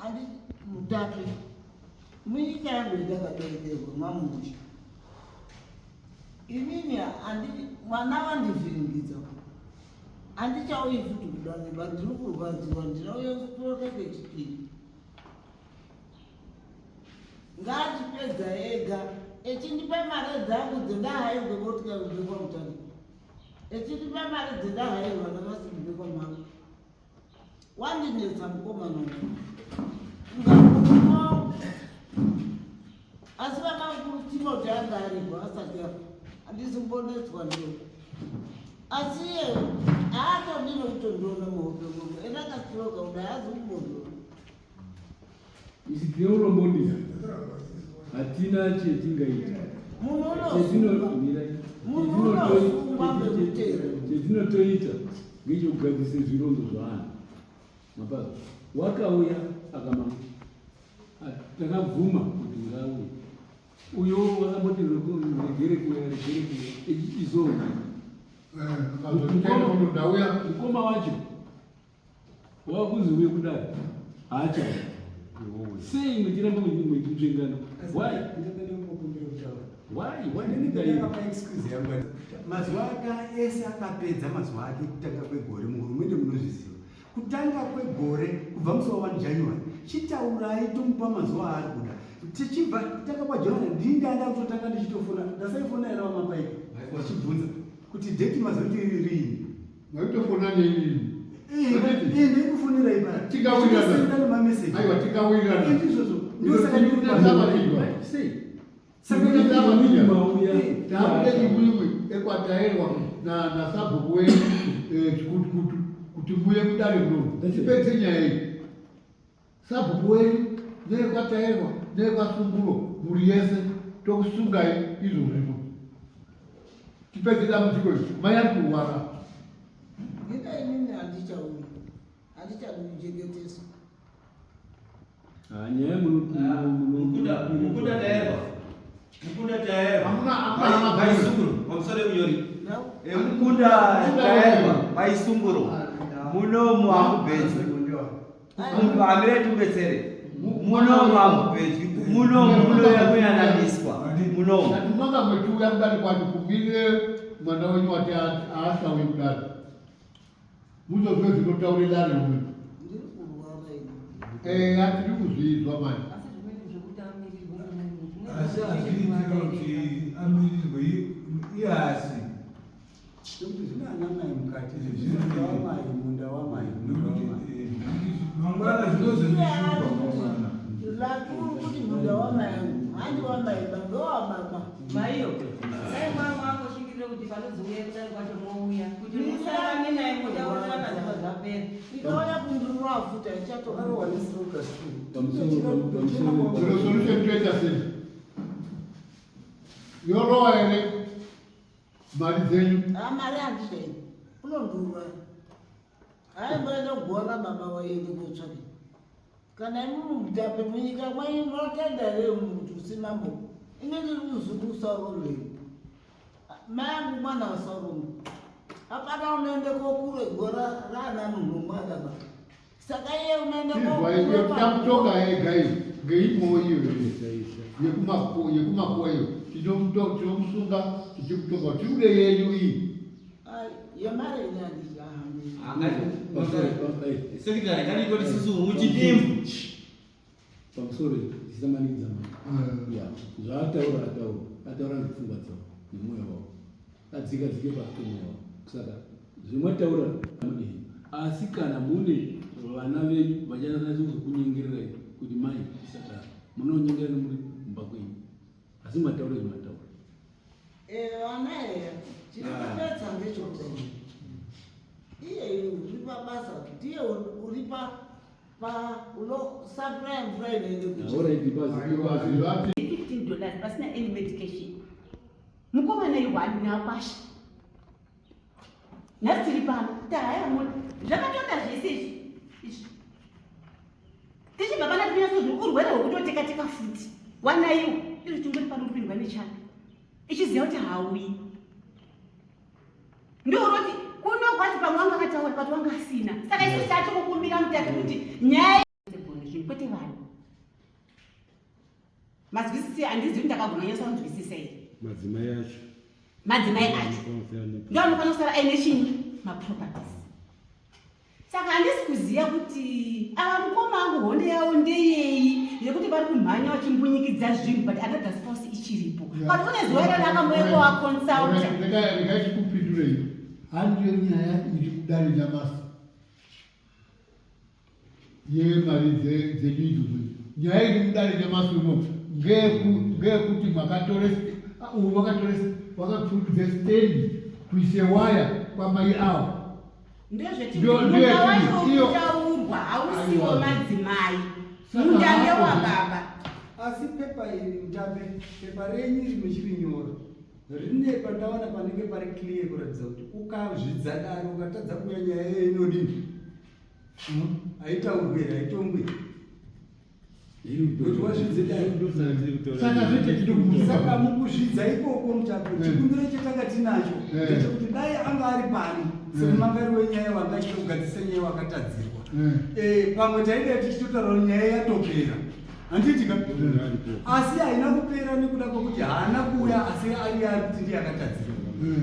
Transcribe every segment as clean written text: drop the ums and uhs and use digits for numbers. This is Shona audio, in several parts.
Andi mutape. Munyika yangu ndakaberekerwa mamusha. Inini andi mwana wandivhiringidza. Andichauyi futi kudare ba ndiri kurwadziwa ndinauya kusitora kechipiri. Ngaachipedza ega echindipa mari dzangu dzendahairwa motikari kubva kwaMutare. Echindipa mari dzendahairwa namasimbi kwamama. Wandinetsa mukomana uyu. Ungamurume Asi baba mukuru Timothy anga aripo asati afa. Handisi kumbonetswa ndiyo. Asi iye haatodi nokutondiona muhope muno. Ena akasiroka kudai haazi kumbondiona. Isi tine urombo ndizvo. Hatina chetingaita. Munhu unosungwa. Munhu unosungwa pekutera. Chetinotoita ngechekugadzirisa zvironzo zvaanhu. Mapazo. Wakauya akamama. Takabvuma kuti ngauye. Uyo wakamboti regere kuuya regere kuuya echichizouya. Mukoma wacho wakunzi uye kudai haachauya sei muchiramba muchitsvengana why why why mazuva ake ese akapedza mazuva ake kutanga kwegore muhurumende munozviziva kutanga kwegore kubva musi wa 1 January chitaurai tomupa mazuva aari kuda tichibva kutanga kwaJanuary ndini ndanda kutotanga ndichitofona ndasaifona here vamapaika vachibvunza kuti date mazoti riri riini Maitofona neni. Eh, ndikufonera ipa. Tikawirirana. Nemameseji. Aiwa tikawirirana. Ndizvozvo. Ndosaka ndiri Sei? Saka mauya. Takuda imwimwi ekwataerwa na nasabhuku wenyu eh, chikutukutu kuti muye kudare muno. Tipedze nyaya iyi. Sabhuku wenyu neekwataerwa neekwasunguro mhuri yese tokusungai izvozvizvo. Tipedze dambudziko iri. Mai ari kurwara. Nina inini handichauyi. Handichadi kuchengeteswa. Ah, nyaya mukunda taerwa mukunda taerwa Hamuna maisunguro pamusoro yemunyori No? mukunda taerwa maisunguro munomu hamubhedzwi hamirai timbetsere munomu hamubhedzwi munomu munouya kuyananiswa munomu Manga mwechiuya kudare kwacho kumirire mwana wenyu wati aasauye kudare. Muzozwe zvinotaure dare uyu. Ndiri kurwara ini. Eh, hatiri kuzvinzwa manje. Asi zvimweni zvekuti amirirwe zvimweni Asi hazviitira kuti amirirwe iasi. Nekuti zvine ana mai mukati munda wamai munda wamai munda wamai. Mangwana zvinozondishupa mangwana. Laki uri kuti munda wamai angu handi wamai ba ndowababa. Maiyo, dai mwana wangoshingirira kuti panozouya kudare kwacho mouya kuti musarane naye motaurirana zvibva zvapera. Ndikauya kundurura futi haichatokarohwa nestroke stroke. Pamusoro pamusoro. Zvino solution toita sei? Yorowa here mari dzenyu? Ah, mari handichai. Unondurura. Haimboenda kugora baba waende kotsvake. Kana imimi mutape munyika mwenyu munotenda here kuti usi mambo? Ini ndiri muzukuru Sauro here? Mai angu mwana waSauro. Hapana unoende kokure gora raana munhu mwana ba. Saka iye unoende Chizwa iyo tamutonga ega iyi ngeimwewo iyo yekumakuwa yekumakuwa iyo tinomusunga tichimutonga tiri kude yenyu iyi. Ai, yemari ini handichahambi. Sekretary ngatiitoti susu muchidimbu. Pamusoro tisamanikidza mari. Ya, zvaataura ataura, ataura ngepfungwa dzavo nemwoyo wavo. Adzika dzike pasi pemwoyo wavo. Saka zvemataura mudii. Asi kana mune vana venyu vachanatsa kuzokunyengererai kuti mai tisadaro, munonyengerera muri kumba kwenyu. Asi mataura zvemataura. Eh, vana eya chiri kunetsa ngechekuti iye uri pabasa ndiye uri pa pa unosupply mvura inoende kuchi Alright, bazi Aiwa, vati $15 pasina any medication mukomana ihwani nakwasha nhasi tiri pano tahaya mota zvakatoka zvese izvi izvi tichibva pana tinyatso urwere hwekutotekateka futi wanaiwo izvi tingori pano kupindwa nechando ichiziva kuti hauyi ndouroti kuno kwacho pamwe wanga akataura but wanga asina saka isu tati kukumbira mutati kuti nyaya zvinhu kwete vana. Mazwisisi handizivi kuti ndakagona nyasa kunzwisisa here. Madzimai acho. Madzimai acho. Ndio anofanira kusara aine chinyi maproperties. Saka handisi kuziva kuti ava mukoma angu honde yavo ndeyei yekuti vari kumhanya vachimbunyikidza zvinhu but another spouse ichiripo. But une zuva iroro akamboeko waconsulta. Regai chikupindurei. Handiyo nyaya iri kudare nyamasi. Yemari dzenyu idzodzo. Nyaya iri mudare nyamasi uno ngeyekuti makatore uyu wakatore wakapfurikidza stendi kuise waya kwamai awo. Ndozveti munda wacho urikutaurwa hausiwo madzimai. Munda ndewababa. Asi pepa iri mutape, pepa renyu iri muchirinyora rine pandaona panenge pari clear kuratidza kuti ukazvidza dare ukatadza kuuya nyaya iyoyo inodini? Haitaurwi here? Haitongwi? Kuti wazvidze dare. Saka zvete tinokuudza. Saka mukuzvidza ikoko mutape, chikumbiro chatanga tinacho ndechekuti dai anga ari pano semumangari wenyaya wanga achida kugadzisa nyaya wakatadzirwa. Pamwe taidai tichitotaura nyaya yatopera. Handiti ka? Asi haina kupera nekuda kwekuti haana kuuya asi ari ari kuti ndiye akatadzirwa.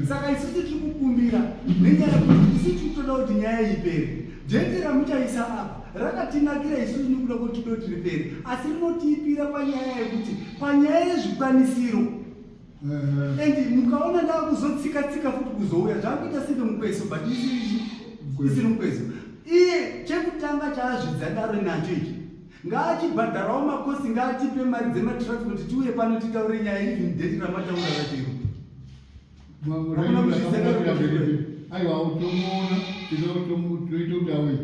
Saka isusu tiri kukumbira nenyaya yekuti isu tiri kutoda kuti nyaya ipere. Date ramuchaisa apa rakatinakira isusu nekuda kwekuti toda kuti ripere, asi rinotiipira panyaya yekuti panyaya yezvikwanisiro. And mukaona ndakuzotsika tsika futi kuzouya zvakuita senge mukweso, but isiri mukweso. Iye chekutanga chaazvidza daro nacho ichi ngaachibhadharawo makosi, ngaatipe mari dzematransport tiuye pano titaure nyaya even date ramataura rachero. Hakuna kuzvidza daro. Aiwa, utomuona, tinoita kuti auye.